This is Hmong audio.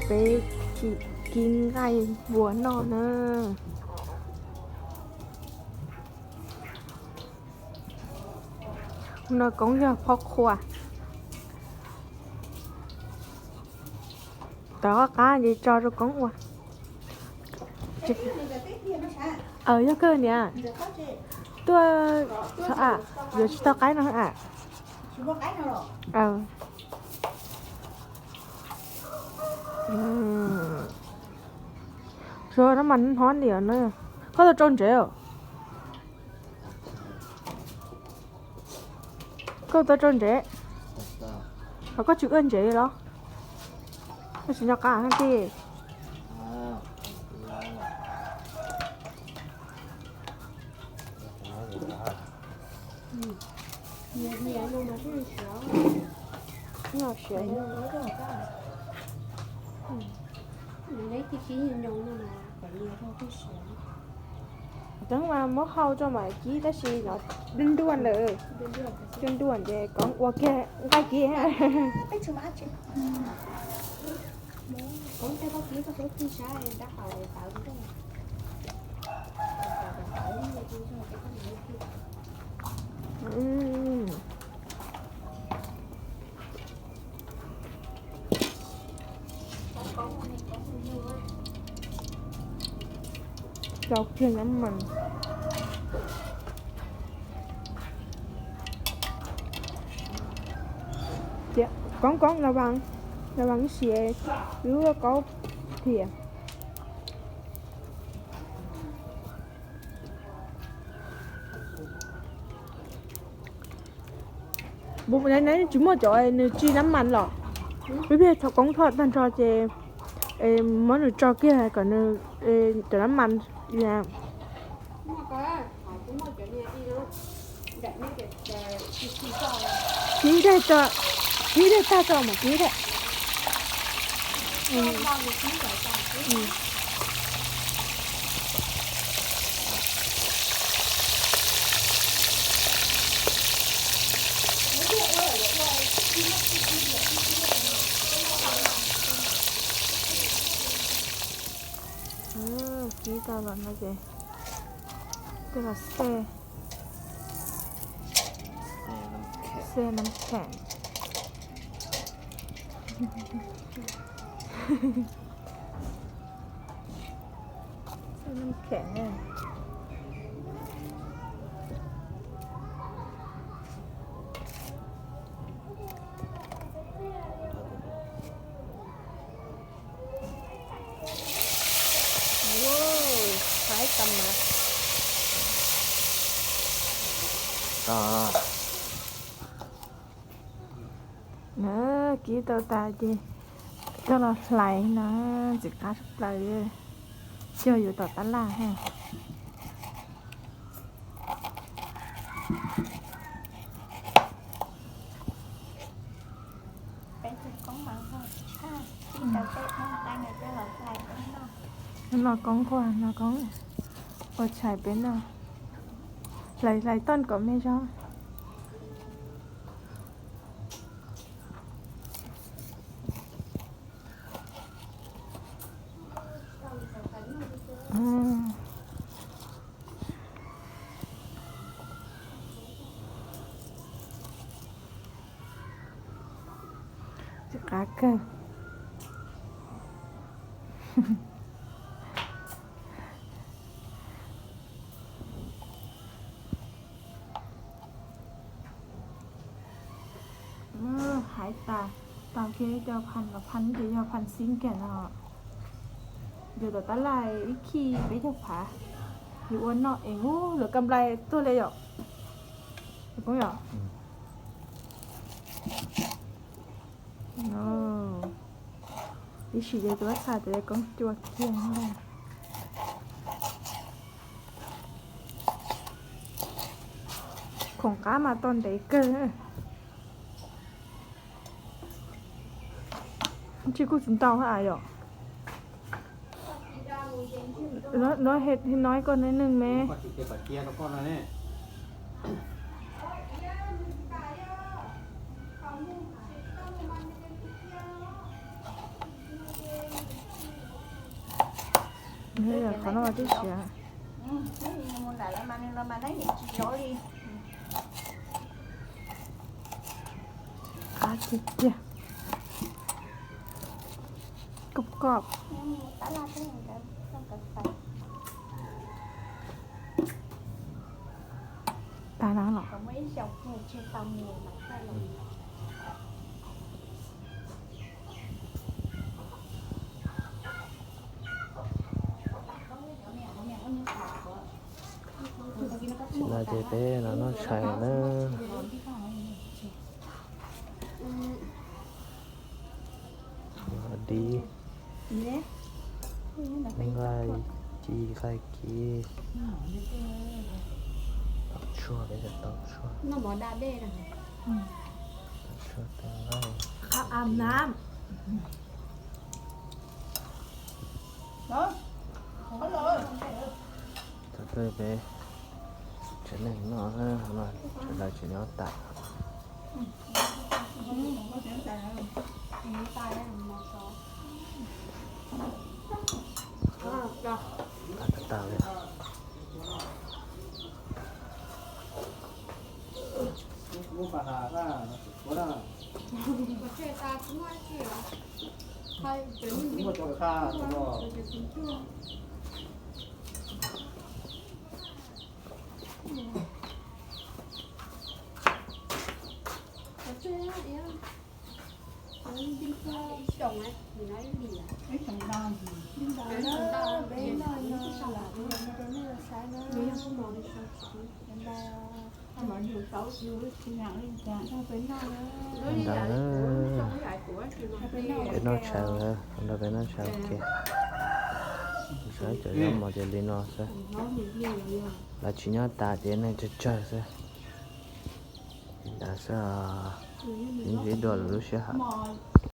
Peb tsis kib nqaij vuas noj na. No Koob yog phob qhua. Tov qab ces tso rau Koob ua. Aw, yog kawg niam. Tuaj, yuav tsis tau qaib no a. Suav nab mas hnov niam na. Koj tau tsau ntsev os? Koj tau tsau ntsev? Ho koj tsis ua ntsev los? Koj tsis nco qab hab tiag. Teeb mas muab hau tso mam kib tab sis no nruaj nruaj lawm. Nruaj nruaj ces Koob ua kiag nqaij kib. Rau kiag nab mas. Koob, Koob, los vas, los vas ib si, lub kaub thiam. Tsis muaj cov nws tsis nab mas los? Peb peb tso Koob tag nrho ces muab nws tso kiag kom nws cov nab mas. Kib daim, kib daim tag tso mas kib daim. Kib tau los no ces coj los xej, xej nab kheem. Xej nab kheem. Haib tas mas. Kib tau tas ces coj los hlais no, ntxim qab tshaj plaws, cog yuav tom tab laj ha. Los Koob, Los Koob ua tshais peb noj, hlais hlais toj kom me zog. Qab kawg. Hais tas, tau kiag ib co phan los phan ces yog phan xib kiag no. Yuav tom tab laj ib khij peb caug phav, yuav ua noj es ub lawv ka nplai tuag li yom. Koob yom. Ib sim ces tus pab txha tus Koob cua kiag ntag. Khoom qab mas tau ntev kawg. Tsis kuj tsis ntau ha yom. No, no, no koj neej neeg me. Qhov no mas tib siav. Qab tiag tiag. Kob kob. Tas no los. Tam sim no ces peb los noj tshais na. Dib, nqaij ci, nqaij kiv, tau tshuaj, peb tau tshuaj, tau tshuaj, tau nqaij. Thaum twg peb tsev neeg noj, sawv daws tsis nyob tas. Tag tag li. Ntawd, peb noj tshais, ntawd peb noj tshais ua ke. Saib cov zaub mov ces li no xwb. Lawv tsis nyob tas ces neeg tsawg tsawg xwb. Li ntawd xwb, sib ntsib dua lwm lub sij hawm.